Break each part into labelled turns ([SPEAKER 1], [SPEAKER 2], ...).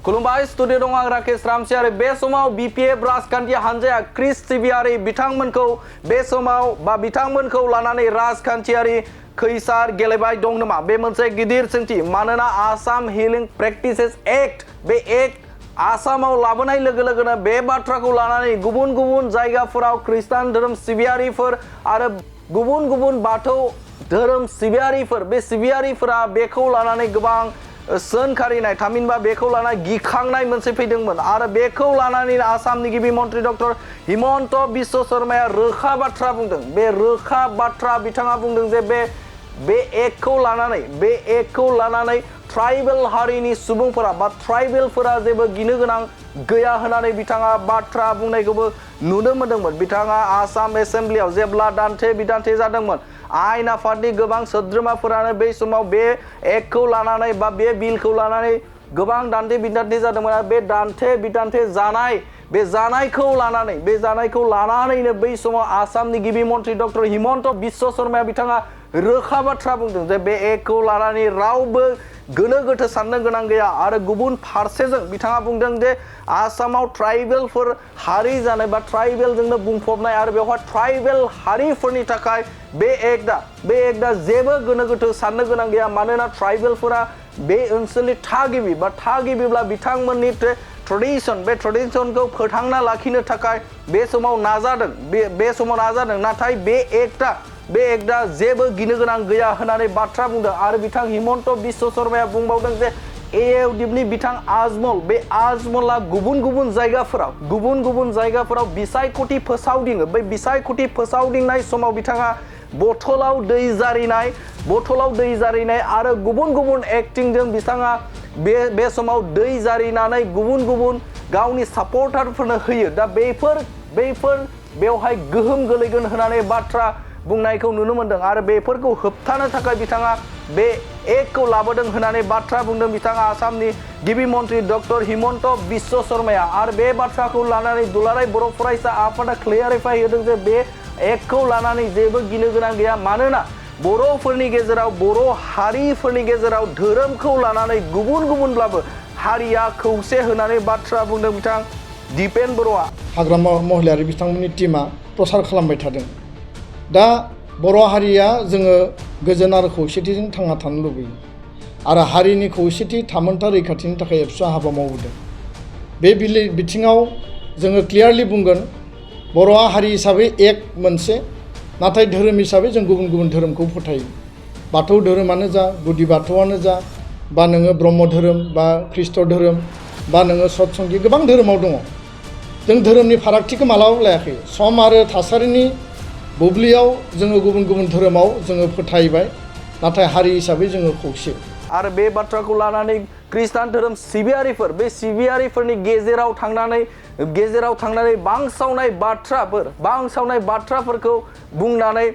[SPEAKER 1] खुलुमबाय स्टुडिअ दं आं राकेश रामसियारि बे समाव बिपिएफ राजखान्थि हानजाया क्रिस सिबियारि बिथांमोनखौ बे समाव बा बिथांमोनखौ लानानै राजखान्थियारि खैसार गेलेबाय दं नामा बे मोनसे गिदिर सोंथि मानोना आसाम हिलिं प्रेक्टिसेस एक्ट बे एक्ट आसामाव लाबोनाय लोगो लोगोनो बे बाथ्राखौ लानानै गुबुन गुबुन जायगाफोराव खृष्टान धोरोम सिबियारिफोर आरो गुबुन गुबुन बाथौ धोरोम सिबियारिफोर बे सिबियारिफोरा बेखौ लानानै गोबां सोंखारिनाय थामहिनबा बेखौ लानानै गिखांनाय मोनसे फैदोंमोन आरो बेखौ लानानै आसामनि गिबि मन्त्रि डक्टर हिमन्त बिश्व शर्माया रोखा बाथ्रा बुंदों बे रोखा बाथ्रा बिथाङा बुंदों जे बे एक्टखौ लानानै ट्राइबेल हारिनि सुबुंफोरा बा ट्राइबेलफोरा जेबो गिनो गोनां गैया होननानै बिथाङा बाथ्रा बुंनायखौबो नुनो मोनदोंमोन बिथाङा आसाम एसेम्ब्लियाव जेब्ला दान्थे बिदान्थे जादोंमोन आयेन आफादनि गोबां सोद्रोमाफोरानो बै समाव बे एक्टखौ लानानै बा बे बिलखौ लानानै गोबां दान्थे बिदान्थे जादोंमोन आरो बे दान्थे बिदान्थे जानाय बे जानायखौ लानानैनो बै समाव आसामनि गिबि मन्त्रि डक्टर हिमन्त बिश्व शर्माया बिथाङा रोखा बाथ्रा बुंदों जे बे एक्टखौ लानानै रावबो गोनो गोथो साननो गोनां गैया आरो गुबुन फारसेजों बिथाङा बुंदों जे आसामाव ट्राइबेलफोर हारि जानाय बा ट्राइबेलजोंनो बुंफबनाय आरो बेवहाय ट्राइबेल हारिफोरनि थाखाय बे एक्टआ जेबो गोनो गोथो साननो गोनां गैया मानोना ट्राइबेलफोरा बे ओनसोलनि थागिबि बा थागिबिब्ला बिथांमोननि ट्रेडिशनखौ फोथांना लाखिनो थाखाय बे समाव नाजादों नाथाय बे एक्टआ जेबो गिनो गोनां गैया होननानै बाथ्रा बुंदों आरो बिथां हिमन्त बिश्व शर्माया बुंबावदों जे एएवडिफनि बिथां आजमल बे आजमला गुबुन गुबुन जायगाफोराव बिसायख'थि फोसावदिङो बै बिसायख'थि फोसावदिंनाय समाव बिथाङा बथलाव दै जारिनाय आरो गुबुन गुबुन एक्टिंजों बिथाङा बे समाव दै जारिनानै गुबुन गावनि सापर्टारफोरनो होयो दा बेफोर बेवहाय गोहोम गोलैगोन होननानै बाथ्रा बुंनायखौ नुनो मोनदों आरो बेफोरखौ होबथानो थाखाय बिथाङा बे एक्टखौ लाबोदों होननानै बाथ्रा बुंदों बिथाङा आसामनि गिबि मन्त्रि डक्टर हिमन्त बिश्व शर्माया आरो बे बाथ्राखौ लानानै दुलाराय बर' फरायसा आफादा क्लियारिफाइ होदों जे बे एक्टखौ लानानै जेबो गिनो गोनां गैया मानोना बर'फोरनि गेजेराव बर' हारिफोरनि गेजेराव धोरोमखौ लानानै गुबुनब्लाबो हारिया खौसे होनानै बाथ्रा बुंदों बिथां दिपेन बर'आ
[SPEAKER 2] हाग्रामा महिलारि बिथांमोननि टीमा प्रसार खालामबाय थादों दा बर' हारिया जोङो गोजोन आरो खौसेथिजों थांना थानो लुबैयो आरो हारिनि खौसेथि थामोनथा रैखाथिनि थाखाय एबसुआ हाबा मावबोदों बे बिथिङाव जोङो क्लियारलि बुंगोन बर' हारि हिसाबै एक मोनसे नाथाय धोरोम हिसाबै जों गुबुन धोरोमखौ फोथायो बाथौ धोरोमानो जा गुदि बाथौआनो जा बा नोङो ब्रह्म धोरोम बा ख्रिस्ट धोरोम बा नोङो सतसंगि गोबां धोरोमाव दङ जों धोरोमनि फारागथिखौ मालाबाबो लायाखै सम आरो थासारिनि बुब्लियाव जोङो गुबुन धोरोमाव जोङो फोथायबाय नाथाय हारि हिसाबै जोङो खौसे
[SPEAKER 1] आरो बे बाथ्राखौ लानानै खृष्टान धोरोम सिबियारिफोर बे सिबियारिफोरनि गेजेराव थांनानै बांसावनाय बाथ्राफोरखौ बुंनानै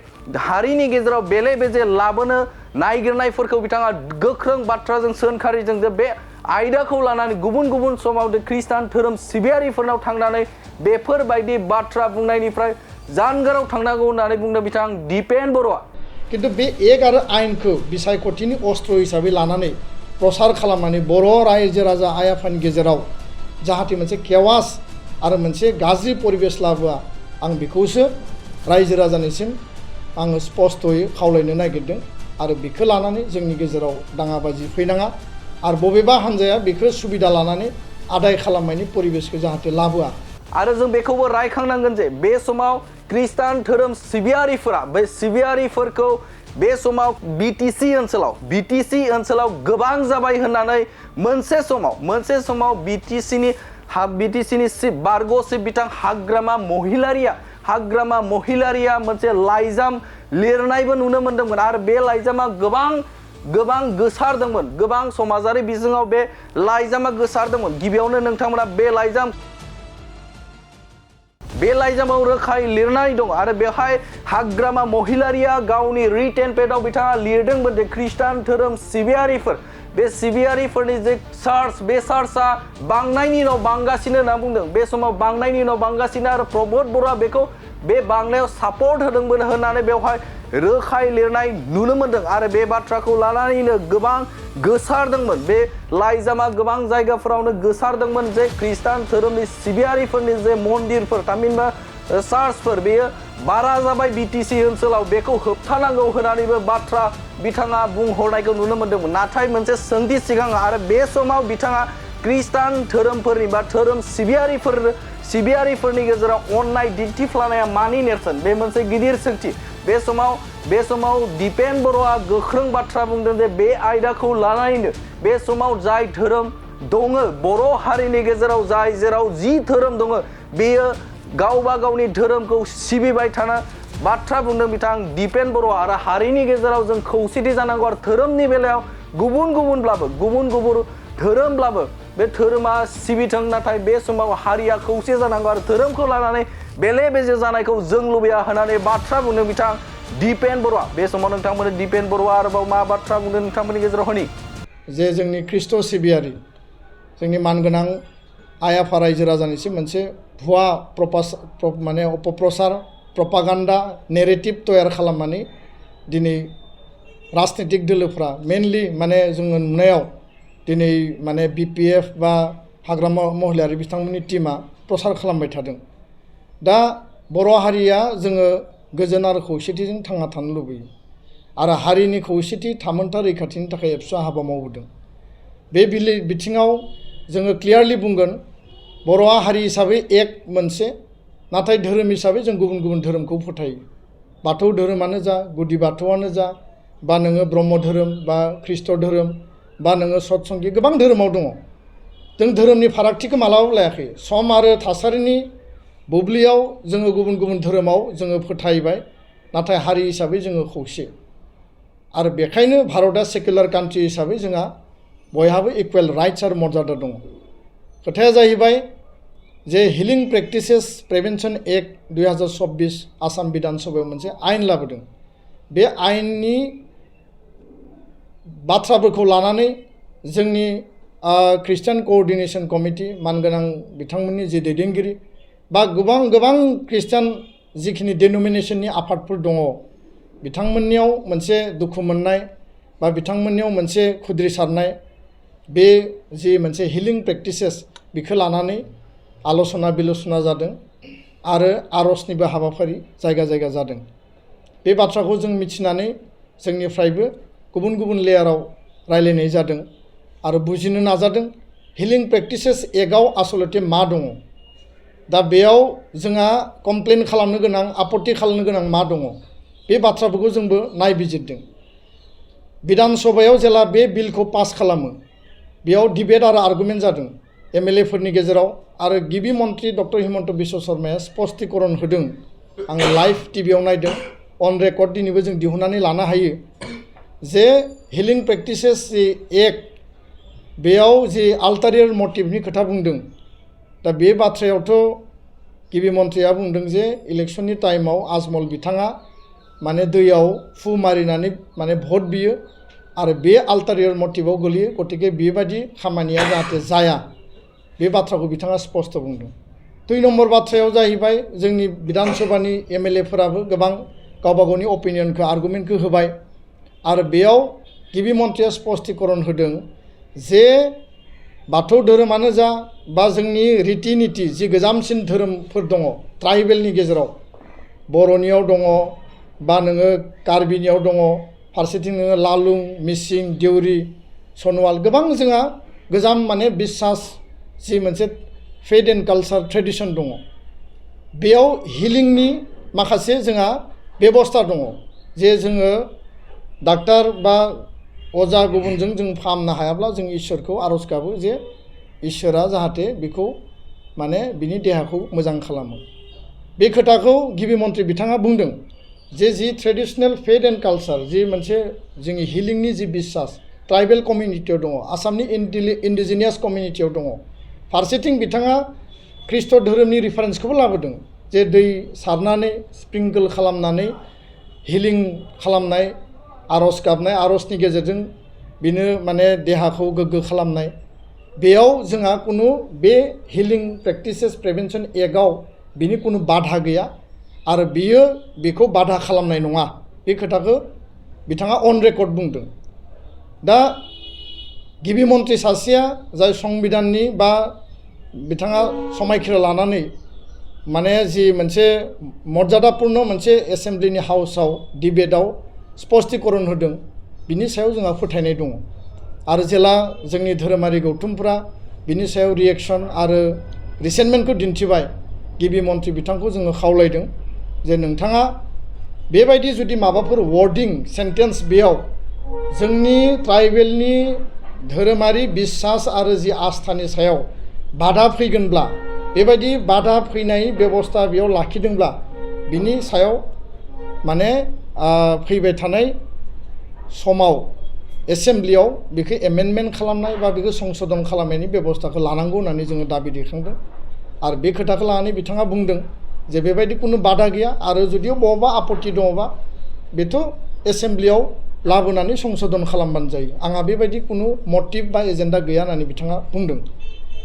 [SPEAKER 1] हारिनि गेजेराव बेले बेजे लाबोनो नागिरनायफोरखौ बिथाङा गोख्रों बाथ्राजों सोंखारिजों जे बे आयदाखौ लानानै गुबुन समाव खृष्टान धोरोम सिबियारिफोरनाव थांनानै बेफोरबायदि बाथ्रा बुंनायनिफ्राय जानगाराव थांनांगौ होननानै बुंदों बिथां दिपेन बर'आ
[SPEAKER 2] किन्तु बे एक आरो आयेनखौ बिसायख'थिनि अस्त्र हिसाबै लानानै प्रसार खालामनानै बर' रायजो राजा आइ आफानि गेजेराव जाहाथे मोनसे केवास आरो मोनसे गाज्रि परिबेस लाबोआ आं बेखौसो रायजो राजानिसिम आङो स्पष्टयै खावलायनो नागिरदों आरो बेखौ लानानै जोंनि गेजेराव दाङाबाजि फैनाङा आरो बबेबा हान्जाया बेखौ सुबिदा लानानै आदाय खालामनायनि परिबेसखौ जाहाथे लाबोआ
[SPEAKER 1] आरो जों बेखौबो रायखांनांगोन जे बे समाव खृष्टान धोरोम सिबियारिफोरा बे सिबियारिफोरखौ बे समाव बिटिसि ओनसोलाव गोबां जाबाय होननानै मोनसे समाव बिटिसिनि चिफ बारग' चिफ बिथां हाग्रामा महिलारिया मोनसे लाइजाम लिरनायबो नुनो मोनदोंमोन आरो बे लाइजामा गोबां गोसारदोंमोन गोबां समाजारि बिजोङाव बे लाइजामा गोसारदोंमोन गिबियावनो नोंथांमोना बे लाइजामाव रोखायै लिरनाय दं आरो बेवहाय हाग्रामा महिलारिया गावनि रिटेन पेडआव बिथाङा लिरदोंमोन जे खृष्टान धोरोम सिबियारिफोर बे सिबियारिफोरनि जे बे सार्चआ बांनायनि उनाव बांगासिनो होनना बुंदों बे समाव बांनायनि उनाव बांगासिनो आरो प्रमद बर'आ बेखौ बे बांनायाव सापर्ट होदोंमोन होननानै बेवहाय रोखायै लिरनाय नुनो मोन्दों आरो बे बाथ्राखौ लानानैनो गोबां गोसारदोंमोन बे लाइजामा गोबां जायगाफोरावनो गोसारदोंमोन जे खृष्टान धोरोमनि सिबियारिफोरनि जे मन्दिरफोर थामहिनबा चार्चफोर बेयो बारा जाबाय बिटिसि ओनसोलाव बेखौ होबथानांगौ होननानैबो बाथ्रा बिथाङा बुंहरनायखौ नुनो मोन्दोंमोन नाथाय मोनसे सोंथि सिगाङो आरो बे समाव बिथाङा खृष्टान धोरोमफोरनि बा धोरोम सिबियारिफोरनि गेजेराव अननाय दिन्थिफ्लानाया मानि नेरसोन बे मोनसे गिदिर सोंथि बे समाव दिपेन बर'आ गोख्रों बाथ्रा बुंदों जे बे आयदाखौ लानानैनो बे समाव जाय धोरोम दङ बर' हारिनि गेजेराव जाय जेराव जि धोरोम दङ बेयो गावबा गावनि धोरोमखौ सिबिबाय थानो बाथ्रा बुंदों बिथां दिपेन बर' आरो हारिनि गेजेराव जों खौसेथि जानांगौ आरो धोरोमनि बेलायाव गुबुन गुबुन धोरोमब्लाबो बे धोरोमा सिबिथों नाथाय बे समाव हारिया खौसे जानांगौ आरो धोरोमखौ लानानै बेले बेजे जानायखौ जों लुबैया होननानै बाथ्रा बुंदों बिथां दिपेन बर'आ बे समाव नोंथांमोन दिपेन बर'आ आरोबाव मा बाथ्रा बुंदों नोंथांमोननि गेजेराव होनि
[SPEAKER 2] जे जोंनि ख्रिस्ट' सिबियारि जोंनि मानगोनां आइ आफा रायजो राजानिसिम मोनसे भुवा माने अपप्रचार प्रपागान्डा नेरेटिभ तयार खालामनानै दिनै राजनितिक दोलोफ्रा मेनलि माने जोङो नुनायाव दिनै माने BPF बा हाग्रामा महिलारि बिथांमोननि टीमा प्रसार खालामबाय थादों दा बर' हारिया जोङो गोजोन आरो खौसेथिजों थांना थानो लुबैयो आरो हारिनि खौसेथि थामोनथा रैखाथिनि थाखाय एबसुआ हाबा मावबोदों बे बिथिङाव जोङो क्लियारलि बुंगोन बर'आ हारि हिसाबै एक मोनसे नाथाय धोरोम हिसाबै जों गुबुन गुबुन धोरोमखौ फोथायो बाथौ धोरोमानो जा गुदि बाथौआनो जा बा नोङो ब्रह्म धोरोम बा ख्रिस्ट धोरोम बा नोङो सतसंगि गोबां धोरोमाव दङ जों धोरोमनि फारागथिखौ मालाबाबो लायाखै सम आरो थासारिनि बुब्लियाव जोङो गुबुन गुबुन धोरोमाव जोङो फोथायबाय नाथाय हारि हिसाबै जोङो खौसे आरो बेखायनो भारतआ सेकुलार कान्ट्रि हिसाबै जोंहा बयहाबो इकुवेल राइट्स आरो मर्यादा दङ खोथाया जाहैबाय जे हिलिं प्रेक्टिसेस प्रिभेन्सन एक्ट 2024 आसाम बिधान सभायाव मोनसे आयेन लाबोदों बे आयेननि बाथ्राफोरखौ लानानै जोंनि ख्रिस्टियान क'अर्डिनेशन कमिटि मानगोनां बिथांमोननि जे दैदेनगिरि बा गोबां ख्रिस्टियान जिखिनि डेनोमिनेशननि आफादफोर दङ बिथांमोननियाव मोनसे दुखु मोननाय बा बिथांमोननियाव मोनसे खुद्रिसारनाय बे जि मोनसे हिलिं प्रेक्टिसेस बेखौ लानानै आल'सना बिल'सना जादों आरो आर'जनिबो हाबाफारि जायगा जायगा जादों बे बाथ्राखौ जों मिथिनानै जोंनिफ्रायबो गुबुन गुबुन लेयाराव रायलायनाय जादों आरो बुजिनो नाजादों हिलिं प्रेक्टिसेस एक्टआव आसलते मा दङ दा बेयाव जोंहा कमप्लेन खालामनो गोनां आपत्ति खालामनो गोनां मा दङ बे बाथ्राफोरखौ जोंबो नायबिजिरदों बिधान सभायाव जेला बे बिलखौ पास खालामो बेयाव डिबेट आरो आर्गुमेन्ट जादों MLA फोरनि गेजेराव आरो गिबि मन्त्रि डक्टर हिमन्त बिश्व शर्माया स्पष्टीकरण होदों आङो लाइभ टिभियाव नायदों अन रेकर्ड दिनैबो जों दिहुननानै लानो हायो जे हिलिं प्रेक्टिसेस जि एक्ट बेयाव जि आल्टारियर मटिभनि खोथा बुंदों दा बे बाथ्रायावथ' गिबि मन्थ्रिया बुंदों जे इलेक्शननि टाइमाव आजमल बिथाङा माने दैयाव फु मारिनानै माने भट बियो आरो बे आल्टारियर मटिभआव गोलैयो गतिके बेबायदि खामानिया जाहाथे जाया बे बाथ्राखौ बिथाङा स्पष्ट बुंदों 2 नम्बर बाथ्रायाव जाहैबाय जोंनि बिधान सभानि MLA फोराबो गोबां गावबा गावनि अपिनियनखौ आर्गुमेन्टखौ होबाय आरो बेयाव गिबि मन्थ्रिया स्पष्टीकरण होदों जे बाथौ धोरोमानो जा बा जोंनि रिति निति जि गोजामसिन धोरोमफोर दङ ट्राइबेलनि गेजेराव बर'नियाव दङ बा नोङो कार्बिनियाव दङ फारसेथिं नोङो लालुं मिसिं देउरि सनवाल गोबां जोंहा गोजाम माने बिसास जि मोनसे फेथ एन्ड कालचार ट्रेडिसन दङ बेयाव हिलिंनि माखासे जोंहा बेबस्था दङ जे जोङो डाक्टार बा अजा गुबुनजों जों फाहामनो हायाब्ला जों इसोरखौ आर'ज गाबो जे इसोरा जाहाथे बेखौ माने बिनि देहाखौ मोजां खालामो बे खोथाखौ गिबि मन्थ्रि बिथाङा बुंदों जे जि ट्रेडिशनेल फेथ एन्ड कालचार जि मोनसे जोंनि हिलिंनि जि बिसास ट्राइबेल कमिउनिटियाव दङ आसामनि इन्डिजिनियास कमिउनिटियाव दङ फारसेथिं बिथाङा ख्रिस्ट धोरोमनि रिफारेन्सखौबो लाबोदों जे दै सारनानै स्प्रिंकल खालामनानै हिलिं खालामनाय आर'ज गाबनाय आर'जनि गेजेरजों बिनो माने देहाखौ गोग्गो खालामनाय बेयाव जोंहा कुनु बे हिलिं प्रेक्टिसेस प्रिभेन्सन एक्टआव बिनि कुनु बाधा गैया आरो बियो बेखौ बाधा खालामनाय नङा बे खोथाखौ बिथाङा अन रेकर्ड बुंदों। दा गिबि मन्थ्रि सासेया जाय संबिधाननि बा बिथाङा समायखिरा लानानै माने जि मोनसे मर्यादापूर्ण मोनसे एसेम्ब्लिनि हाउसाव डिबेटआव स्पष्टीकरण होदों बिनि सायाव जोंहा फोथायनाय दङ। आरो जेला जोंनि धोरोमारि गौथुमफोरा बिनि सायाव रिएक्सन आरो रिसेन्टमेन्टखौ दिन्थिबाय, गिबि मन्थ्रि बिथांखौ जोङो खावलायदों जे नोंथाङा बेबायदि जुदि माबाफोर वार्डिं सेन्टेन्स बेयाव जोंनि ट्राइबेलनि धोरोमारि बिश्वास आरो जि आस्थानि सायाव बाधा फैगोनब्ला, बेबायदि बाधा फैनाय बेबस्था बेयाव लाखिदोंब्ला बिनि सायाव माने फैबाय थानाय समाव एसेम्ब्लियाव बेखौ एमेन्डमेन्ट खालामनाय बा बेखौ संशोधन खालामनायनि बेबस्थाखौ लानांगौ होननानै जोङो दाबि दैखांदों। आरो बे खोथाखौ लानानै बिथाङा बुंदों जे बेबायदि कुनु बाधा गैया आरो जुदिও बहाबा आपत्ति दङबा बेथ' एसेम्ब्लियाव लाबोनानै संशोधन खालामबानो जायो। आंहा बेबायदि कुनु मटिभ बा एजेन्डा गैया होननानै बिथाङा बुंदों।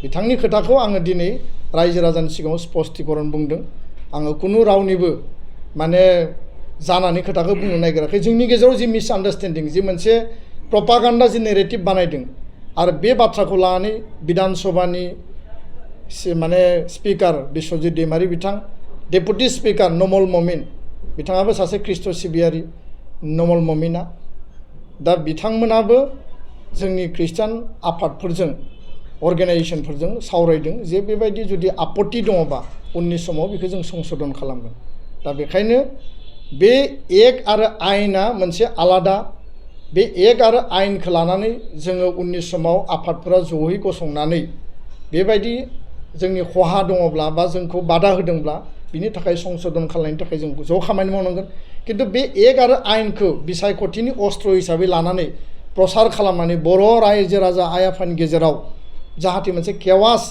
[SPEAKER 2] बिथांनि खोथाखौ आङो दिनै रायजो राजानि सिगाङाव स्पष्टीकरण बुंदों। आङो कुनु रावनिबो माने जानानै खोथाखौ बुंनो नागिराखै। जोंनि गेजेराव जि मिसआन्डारस्टेन्डिं, जि मोनसे प्रपागान्डा जि नेरेटिभ बानायदों आरो बे बाथ्राखौ लानानै बिधान सभानि माने स्पिकार बिश्वजित दैमारी बिथां, डेपुटि स्पिकार नमल ममिन बिथाङाबो सासे ख्रिस्ट' सिबियारि नमल ममिना, दा बिथांमोनाबो जोंनि ख्रिस्टान आफादफोरजों अर्गेनाइजेसनफोरजों सावरायदों जे बेबायदि जुदि आपत्ति दङबा उननि समाव बेखौ जों संशोधन खालामगोन। दा बेखायनो बे एक आरो आयेना मोनसे आलादा, बे एक आरो आयेनखौ लानानै जोङो उननि समाव आफादफोरा जयै गसंनानै बेबायदि जोंनि खहा दङब्ला बा जोंखौ बादा होदोंब्ला बिनि थाखाय संशोधन खालामनायनि थाखाय जों ज' खामानि मावनांगोन। खिन्थु बे एक आरो आयेनखौ बिसायख'थिनि अस्त्र हिसाबै लानानै प्रसार खालामनानै बर' रायजो राजा आइ आफानि गेजेराव जाहाथे मोनसे केवास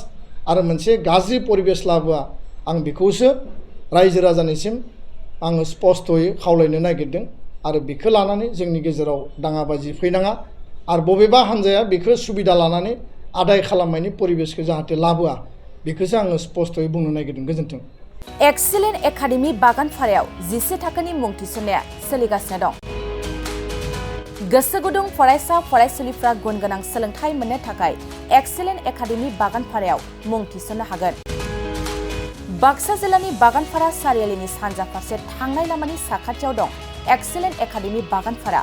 [SPEAKER 2] आरो मोनसे गाज्रि परिबेस लाबोआ, आं बेखौसो रायजो राजानिसिम आङो स्पष्टयै खावलायनो नागिरदों। आरो बेखौ लानानै जोंनि गेजेराव दाङाबाजि फैनाङा आरो बबेबा हान्जाया बेखौ सुबिदा लानानै आदाय खालामनायनि परिबेसखौ जाहाथे लाबोआ, बेखौसो आङो स्पष्टयै बुंनो नागिरदों। गोजोन्थों।
[SPEAKER 3] एक्सिलेन्ट एकाडेमि बागानपारायाव 11 थाखोनि मुं थिसननाया सोलिगासिनो दं। गोसो गुदुं फरायसा फरायसुलिफ्रा गुन गोनां सोलोंथाइ मोननो थाखाय एक्सिलेन्ट एकाडेमि बागानपारायाव मुं थिसननो हागोन। बाक्सा जिल्लानि बागानपारा सारियालिनि सानजा फारसे थांनाय लामानि साखाथियाव दं एक्सिलेन्ट एकाडेमि बागानपारा।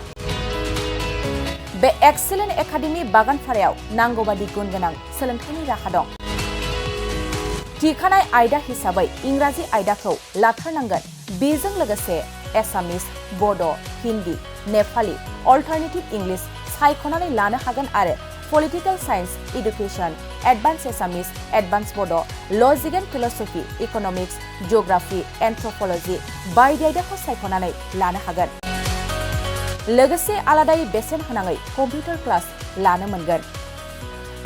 [SPEAKER 3] बे एक्सिलेन्ट एकाडेमि बागानपारायाव नांगौबादि गुन गोनां सोलोंथाइनि राहा दं। थिखानाय आयदा हिसाबै इंराजि आयदाखौ लाथारनांगोन। बेजों लोगोसे एसामिस, बड', हिन्दी, नेपाली, अल्टारनेटिभ इंलिश सायख'नानै लानो हागोन आरो पलिटिकल साइन्स, इडुकेसन, एडभान्स एसामिस, एडभान्स बड', लजिक एन्ड फिलसफि, इकनमिक्स, जिअ'ग्राफि, एन्थ्रपलजि बायदि आयदाखौ सायख'नानै लानो हागोन। लोगोसे आलादायै बेसेन होनाङै कम्पिउटार क्लास लानो मोनगोन।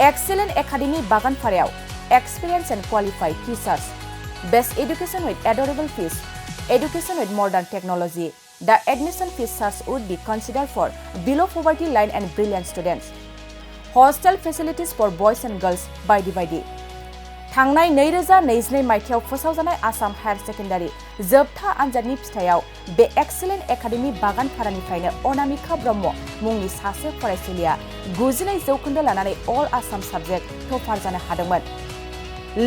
[SPEAKER 3] एक्सिलेन्ट एकाडेमि बागानपारायाव experience and qualified teachers, best education with adorable fees, education with modern technology. The admission fees charge would be considered for below poverty line and brilliant students. Hostel facilities for boys and girls by the थांनाय 2022 मायथाइयाव फोसावजानाय Assam higher secondary जोबथा आनजादनि फिथाइयाव बे excellent academy बागानपारानिफ्रायनो Anamika Brahma मुंनि सासे फरायसुलिया 99 जौखोन्दो लानानै अल आसाम साबजेक्ट टपार जानो हादोंमोन।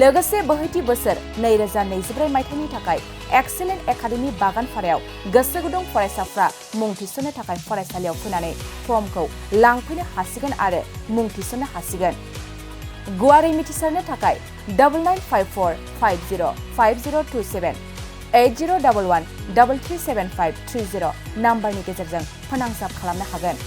[SPEAKER 3] लोगोसे बोहैथि बोसोर 2024 मायथाइनि थाखाय एक्सिलेन्ट एकाडेमि बागानपारायाव गोसो गुदुं फरायसाफ्रा मुं थिसननो थाखाय फरायसालियाव फैनानै फर्मखौ लांफैनो हासिगोन आरो मुं थिसननो हासिगोन। गुवारै मिथिसारनो थाखाय 9954505027 8011337530 नाम्बारनि गेजेरजों फोनांजाब खालामनो हागोन।